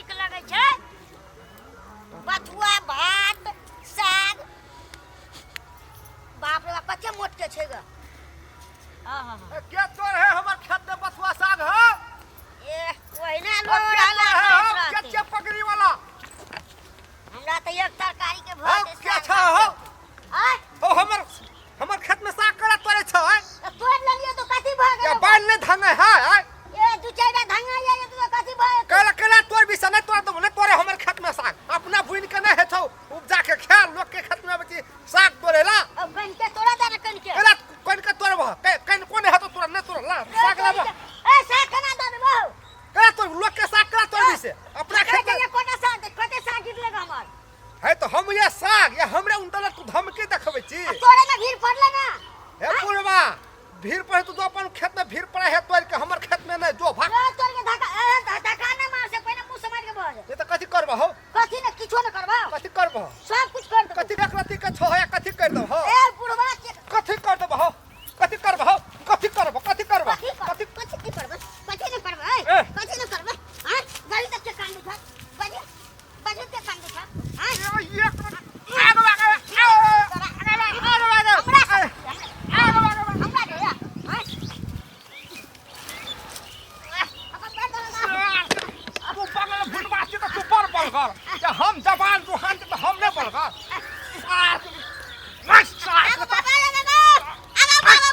नीक लगै छै बथुआ भात साग। बाप रे बाप, कते मोट के छै ग। आहा। ए, के तोड़ है हमर खेत में बथुआ साग है? ए, ओहिना ओ, लोग के रहला तोड़ है खाइत हो? के रहतै। के पगड़ी वाला? हमरा तऽ एक तरकारी के हौ, भऽ के छ हौ? आय। ओ हमर हमर खेत में साग करा तोड़े छ आय? तऽ तोड़ि लेलियै तऽ कथी भऽ या गेल? बाल नहीं धंगे है आय? ए, दू चारिटा धंगा ये तऽ कथी भऽ जेतै? केला केला तोड़ भी से नहीं तोड़ देबो, नहीं तोड़े हमर खेत में साग। अपना बुन के नहीं हेतौ उपजा के खाल, लोग के खेत में अबै छी साग तोड़ेला। अब कनि के तोड़ा दे ने कनि के। केला कनि के तोड़बह? कनि कोन हेतौ तोरा? नहीं तोड़ ला साग लाबह। ए, साग केना दऽ देबौ? केला तोड़, लोग के साग केला तोड़बी से अपना खेत में? कोटा साग दे, कते साग गिरले हमर? है तो हम ये साग ये हमरे उनटल तू धमकी देखबै छी। आ तोरे में भीड़ पड़ले ना। हे बुढ़वा, भीड़ पड़े तू अपन खेत में भीड़ पड़े है तोड़ के, हमर खेत में नहीं जो भाग। ए, तोड़ के धक्का, ए, धक्का ना मार से पहिने मुंह समार के भऽ ये तो कथी करबह हो? कथी ने किछो ने करबह। कथी करबह? सब कुछ कर देबो। कथी रकरती के छो है, कथी कर देबह हो? ए बुढ़वा के कथी कर देबह हो? कथी करबह हो? कथी करबह? कथी करबह? कथी कर कथी कथी की करबह? कथी ने करबह? ए, ए। कथी ने करबह? हां, गाड़ी तक के कान उठा। बाजू बाजू के कान उठा। हां, ए, एक मिनट। आग आग आग आग आग हमरा आग हमरा दे हां, अपन पैर धरो ना। तू पागल भुटबा छी तऽ तू बड़ बलगर जे हम जवान जुहान छी तऽ हम नहि बलगर। आगो बाबा रे बाबा, आगो बाबा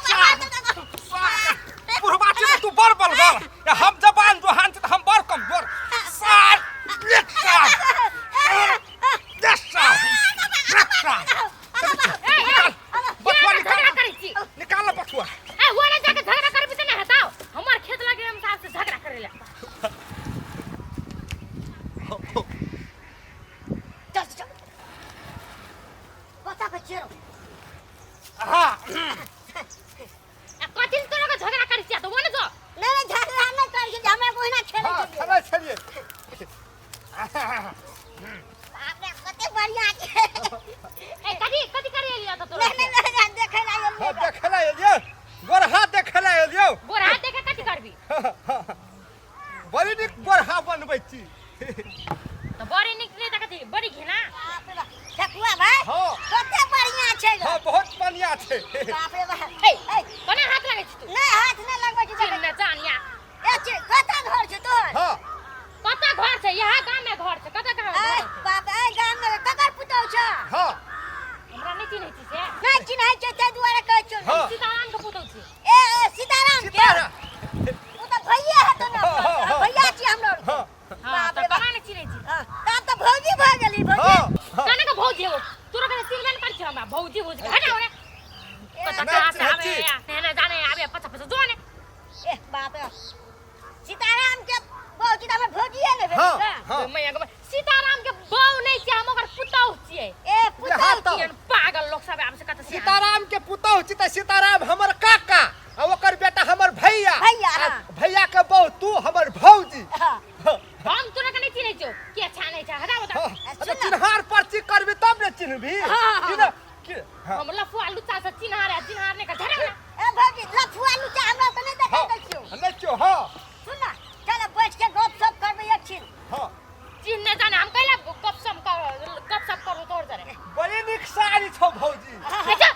बाबा। बुढ़बा छी तऽ तू बड़ बलगर जे हम जवान जुहान छी तऽ हम बड़ कमजोर। सार एक सार दस सार एक सार। निकाल बथुआ, झगड़ा निकाल करै छी। निकाल ना बथुआ। ए, ओने जाके झगड़ा करबी तऽ नहि हेतौ। हमर खेत लगे हम साहब से झगड़ा करै लए। चल चल, बता के चेरो। हाँ। आ कथी ले तोरा के झगड़ा करै छियै तऽ ओने जो। नहीं नहीं, झगड़ा नहीं करै छी, हमरा ओहिना खेलै हाँ छलियै। खेलै छलियै। बाप रे, कते बढ़िया छै। ए, कथी कथी करै एलियै तऽ तोरा? नहीं नहीं नहीं, देखै ला हाँ एलियै। देखै ला एलियै, गोरहा देखै ला एलियै। गोरहा देखे कथी करबी? बड़ी नीक गोरहा बनबै छी। तऽ बड़ी नीक नहि तऽ कथी बड़ी घिना। बाप रे बाप, ठकुआ भाई। हाँ। कते बढ़िया छै ग। हाँ, बहुत बढ़िया छै। बाप रे बाप। ए, ए, कोना हाथ लगै छी तू? नहीं, हाथ नहीं लगबै छी। चिन्ह न जानिया। ए चे, कतऽ घर छै तोहर? हाँ। कतऽ घर छै? यहाँ गाम में घर छै। कतऽ कहाँ ए घर छै? बाप, ए गाम में ककर पुतहु छ? हाँ। हमरा नहि चिन्है छी से। नहीं चिन्है छै ताहि दुआरे कहै छियौ। हाँ। सीताराम के पुतहु छी। ए ए, सीताराम के? सीताराम। ओ तऽ भैये हेतौ ने। हाँ, हाँ, हाँ। भैया छी हमरा आरके। हाँ। हाँ, बाप तऽ रे बाप। कोना नहि चिन्है छी? हाँ, तब तऽ भौजी भऽ गेली भौजी। हाँ हाँ। कने के भौजी हो? तोरा के चिन्हबे नहि करै छी हमरा भौजी भौजी के। हटा ओने। ए, पता नहि कहाँ से चिन्है आबे छी। या ने जाने आबे पछा पछा जो ने। ए बाप रे, सीताराम के भौजी तऽ हमर भौजिये ने भेल। हाँ गा। हाँ। मैया के सीताराम के बहू नहि छियै हम, ओकर पुतहु छियै। ए पुतहु। हाँ तऽ। केहन पागल लोक सब आब से कतऽ से सीताराम के पुतहु छी तऽ सीताराम हमर काका आ ओकर बेटा हमर भैया। भैया, आ हाँ। भैया के बहू तू हमर भौजी। हाँ। हाँ। हम तोरा के नहीं चिन्है छियौ के अच्छा नहीं छै, हटा बता। हाँ, आ, अरे सुन ना। चिन्हार पर्ची करबी तब ने चिन्हबी। हाँ, हाँ, कि ना कि हाँ। हम लफुआ लुच्चा से चिन्हार है चिन्हार नहीं कर झगड़ा ना। ए भौजी, लफुआ लुच्चा हमरा तऽ नहि देखै हाँ दै छियौ। नहीं छियौ। हाँ। सुन ना, चल बैठ के गप सप करबै एक छिन। हाँ। चिन्ह नहीं जाने हम कैला गप सप कर, गप सप करू तोर जरे। बड़ी नीक साड़ी छौ भौजी। अच्छा।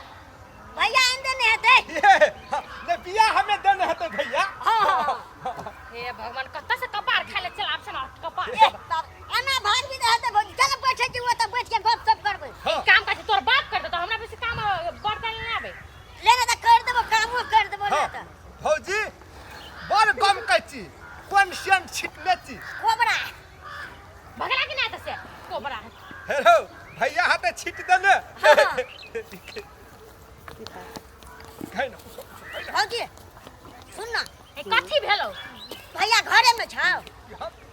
भैया आनि देने हेतै। ये, हाँ, नहीं बियाह हमें देने हेतै भैया। हाँ, हाँ, हाँ। हे भगवान, कतऽ से कपार खाय ले चल आब से ना कपार। ए बाप, एना भाग भी हेतै भौजी। चल बैठे छी ओतऽ, बैठ के गप सप करबै। हाँ। काम काज तोर बाप कर देतौ, हमरा बेसी काम बर्तन नहि आबै। लेने तऽ कर देबो, कामो कर देबो। हाँ ने तऽ भौजी बड़ गम कहै छी, कोन सेन छिटने छी? कोबरा। भगला कि नहि तऽ से कोबरा। हेलो भैया हाथे छिट देने। हाँ। खाइ ना, उठो, उठो, खाइ ना। भौजी सुन ना। ए, कथी भेलौ? भैया घरे में छौ?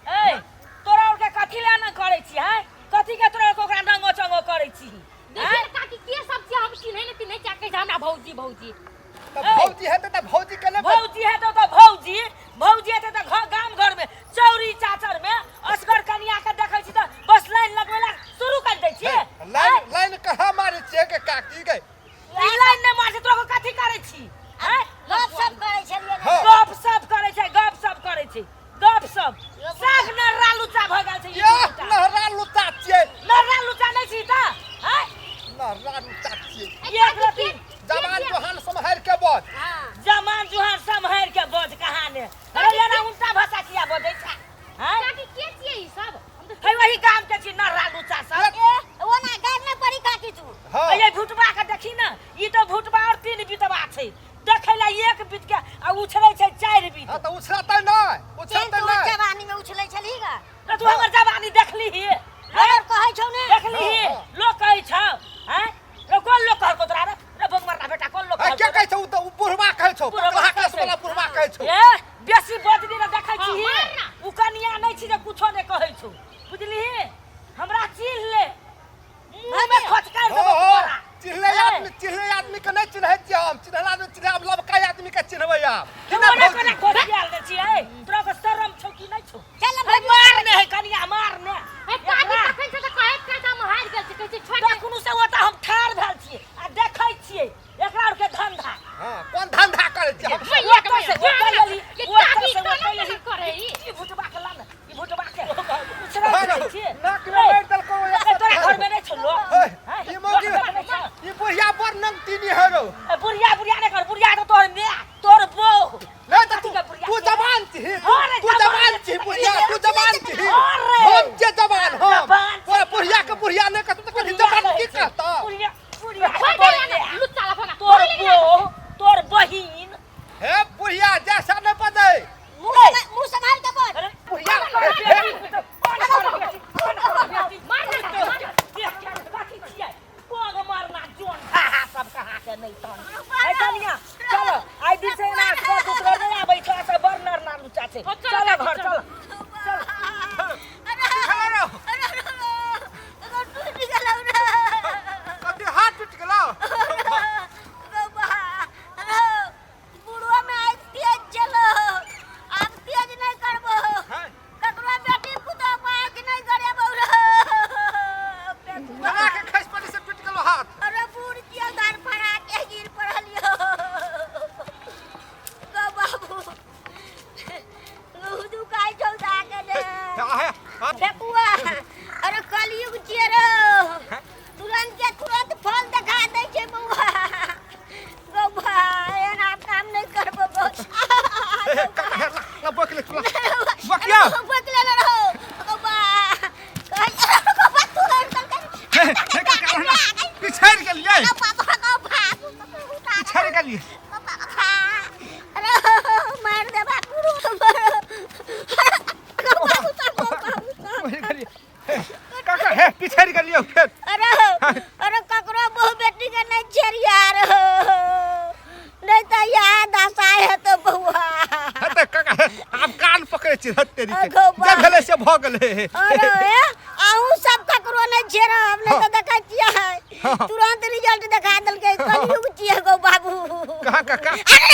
ए, तोरा और के कथी ले ना करै छी हैं? कथी के तोरा और के ओकरा नंगो चंगो करै छी? देखिए ने काकी के सब छै, हम चिन्है नहि तिन्है छै, कहै छै हमरा भौजी भौजी। तऽ भौजी हेतै तऽ भौजी के लेबै। भौजी हेतौ तऽ भौजी, भौजी हेतै तऽ घर गाम घर में चौरी चाचर में असगर कनिया के देखै छी तऽ बस लाइन लगबै ला शुरू कर दै छी। हे, लाइन लाइन कहाँ मारै छियै के काकी गे? हां त उछलतै नै, उछलतै तू नै। जवानी में उछलै छलही गा। त तू हमर जवानी देखली ही? और कहै छौ ने। देखली ही? लोग कहै छौ हैं रे, कोन लोग कहलको तोरा रे? रे बंगमरदा बेटा, कोन लोग ए, के कहलको? कहै छौ? उ त उ बुढ़वा कहै छौ। बुढ़वा पकड़ा कहै केस छै। वाला बुढ़वा कहै छौ। ए बेसी बजली ने देखै हाँ, छी। मार ना। उ कनिया नहि छी जे कुछो नहि कहै छौ, बुझलिही? हमरा चिन्ह ले, मुँह में खोचकारि हो देबौ हो तोरा। चिन्हले ए, आदमी, चिन्हले आदमी के नहि चिन्है छियै हम। चिन्हला आदमी चिन्है, आब लबका आदमी के चिन्हबै आब। तू कि ना ओना भौजी? कोना खोचियाल दै छियै? तोरा के शरम छौ कि नहि छौ? चल हे मार ने, हे कनिया मार ने। ए काकी, तखन से त कहैत कहैत हम हारि गेल छी, कहै छी छोड़ दे। तखनो से ओतऽ हम ठाढ़ भेल छियै आ देखै छियै एकरा आरके धंधा। हां, कोन धंधा करै छियै हम? मैया के ओतऽ से मैया, ओतऽ एली, ये ओतऽ काकी से कोना ओतऽ एली। कोना करे ई? ई भुटबा के लान, ई भुटबा के उछरै हे रौ, छियै। नाक में मारि देलकौ एक। ए, तोरा घर में नहि छौ लोक? हे, हैं? ई मौगी, लोक नहि छौ? ई बुढ़िया बड़ नमतीनी है रौ। ए, बुढ़िया बुढ़िया नहि कर, बुढ़िया तऽ तोहर माय, तोहर बहू। नहीं त तू कथी के बुढ़िया? तू जवान छी। हाँ रे, तू जवान जवान छी बुढ़िया, तू जवान छी। हाँ रे। हम जे जवान हम जवान छी। तोरा बुढ़िया के बुढ़िया नहीं कहतौ त कथी बुढ़िया जवान की कहै छै। कहतौ? बुढ़िया बुढ़िया छोड़ दे तोहर ना, माय, लुच्चा लफंगा। तोहर बोली ना। बहू, तोहर बहिन। हे बुढ़िया, जैसा नहीं बजै। मुंह मुंह संभाल के बोल। अरे, बुढ़िया, कोन हे, बेटी? कोन कोन बेटी? कोन कोन बेटी? मार ना, मार ना। देख के कथी छियै? पग मारना जोन हाहा सब कहा के नहि तन। ए कनिया, चलो, आइ दिन से एना असगर दूसरा नहि आबै छौ, से बड़ नर नार लुच्चा छै। ओ, चलो, चलो काकी, घर चलो। चलो। अरे खेला रौ। अरे अरे, टूट गेलौ रे। कथी, हाथ टूटि गेलौ? बाबा, अरे बुढ़वा में आइ तेज चलो, आब तेज नहीं करबो। हैं? ककरो बेटी पुतोह पर आँख नहीं गड़ेबो रे। केना के खसि पड़ली से टूटि गेलौ हाथ? अरे बूढ़ किया दार फड़ा के गिर पड़लियो गो बाबू, लूह दुकाई छौ जाके ने। हे, हे, हाथ फेकुआ, अरे कलयुग छियै रे, तुरंत के तुरंत फल देखा दै छै बौआ। गौ बा, एहन आब काम नहि करबो गौ। हे, हे, काका, हे, ला, ला, बोक ले, ला। बकिया। बोक ले रहो गौ बा। कहै गौ बा, तू हर हे, हे, काका, ला, पिछड़ि गेलियै। पिछड़ि गेलियै। अरे मार दे बापू। मरि गेलियै। हे, काका, हे, पिछड़ि गेलियै फेर। अरे अरे, ककरो बहु बेटी के नहीं छेड़िया रे, नहीं तो याद आशा है तो बउआ। हे तऽ काका, हे, आब कान पकड़ै छी हत तेरी के। अगो बा। जे भेलै से भऽ गेलै। अरे अहूँ सब ककरो नहीं छेड़ब, नहीं तो देखै छियै हाँ। तुरंत रिजल्ट देखा देलकै। कलयुग छियै गो बाबू। कहाँ काका? अरे